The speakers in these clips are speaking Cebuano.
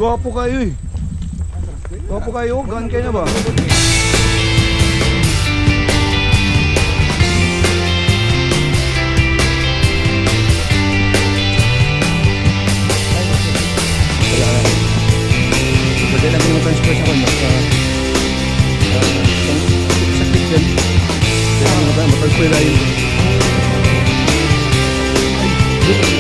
Gwapo kayo eh. Gwapo kayo, gaan kayo na ba? Wala na. Pwede lang yung transfer sa kanya sa kitchen. Pwede lang matransfer na yun. Ay, dito.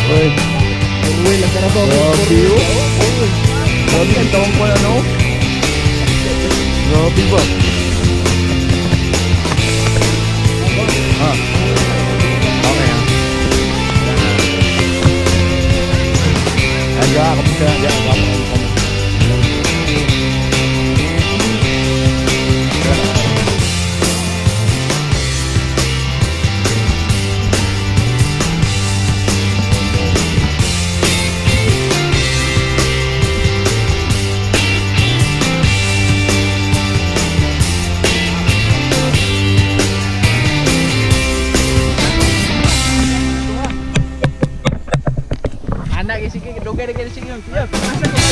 Oy, Uy, lang ka grabe oh. Grabe ang tawang ko ano. Grabe ba? Ah. Okay ah. Aga, kamusta? Aga, kamusta? Anak sige, dugay na sige. Asa ko ba?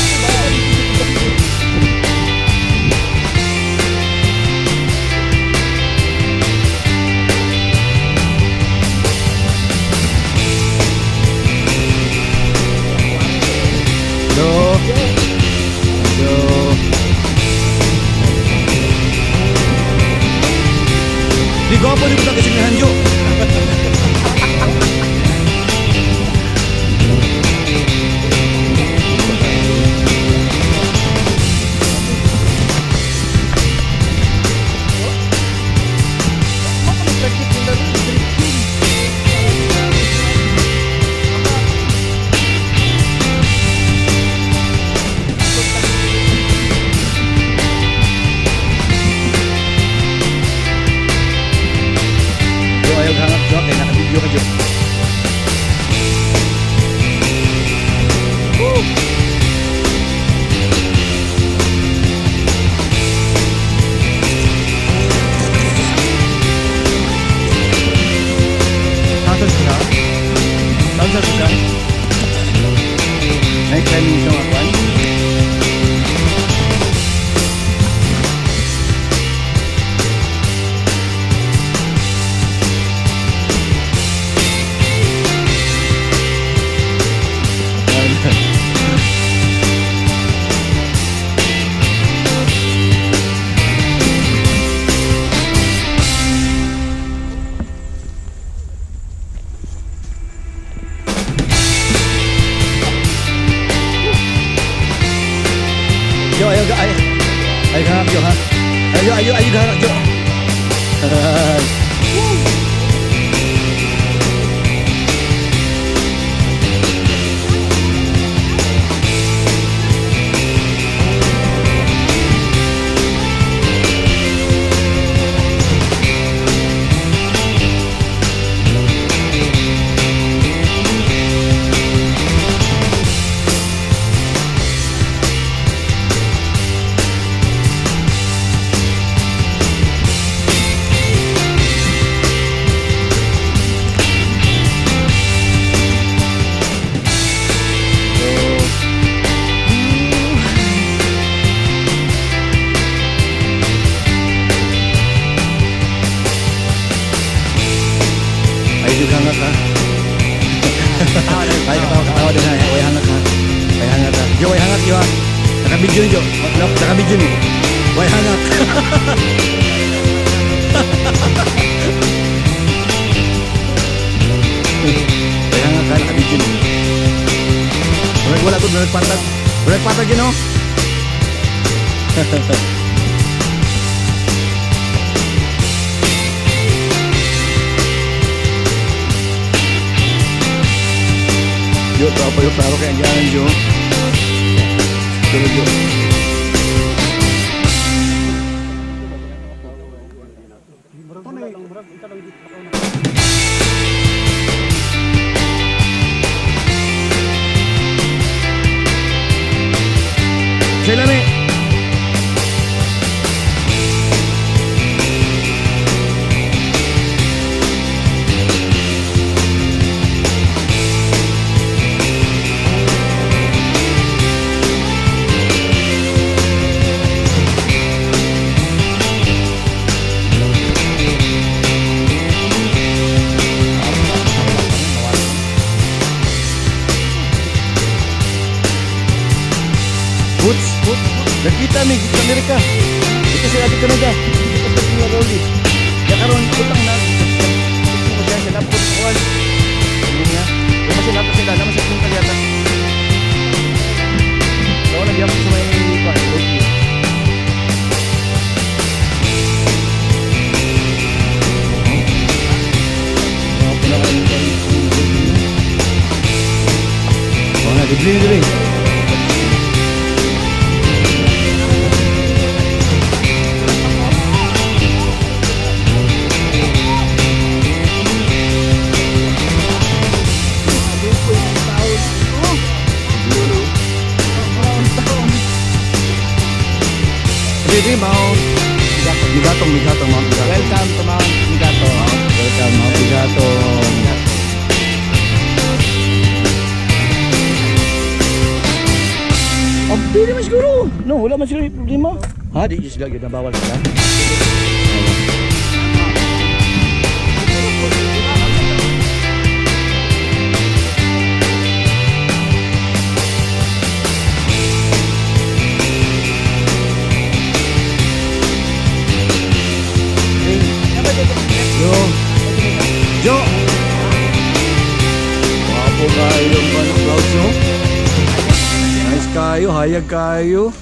Hello. Hello. Di gwapo di ba kasi ni Hanjo? Jo, ayaw hangap Jo, kay naka-video ka Jo. Woo! Taas siya? Taas siya? Ay, climbing siya mga kwan? Jo, ayaw ay ay hangap Jo ha. Ayo ayo ayo hangap Jo. Ay juga hangap ha. Ay katawa katawa din ha. Ay hangap ha. Ay hangap ha. Jo, ay hangap jo ha. Naka-video ni Jo. Naka-video ni. Way hangap. Way hangap ha, naka-video ni. Murag wala to, murag patag. Murag patag yun oh. Yo, tropa, yo, klaro kaya ang Jo. Tulog yun. Sila ni. Boots. Nakita mi sa Amerika. Ito sila dito na. Ito sa Senior Rolly. Ya karon utang na. Ko siya sila po kuan. Hindi niya. Wala sila pa sila naman sa quintal yata. So wala gyapon sa may kuan. Loki. Wala, dibli dibli. Dili Mount Bigatong, Bigatong, Mount Bigatong. Welcome to Mount Migato. Welcome Mount Bigatong. Oh, dili man siguro. No, wala man siguro problema. Ha, di sila gyud bawal sila. Yo. Jo. Wapo kayo ang ano, clouds, no? Nice kayo, hayag kayo.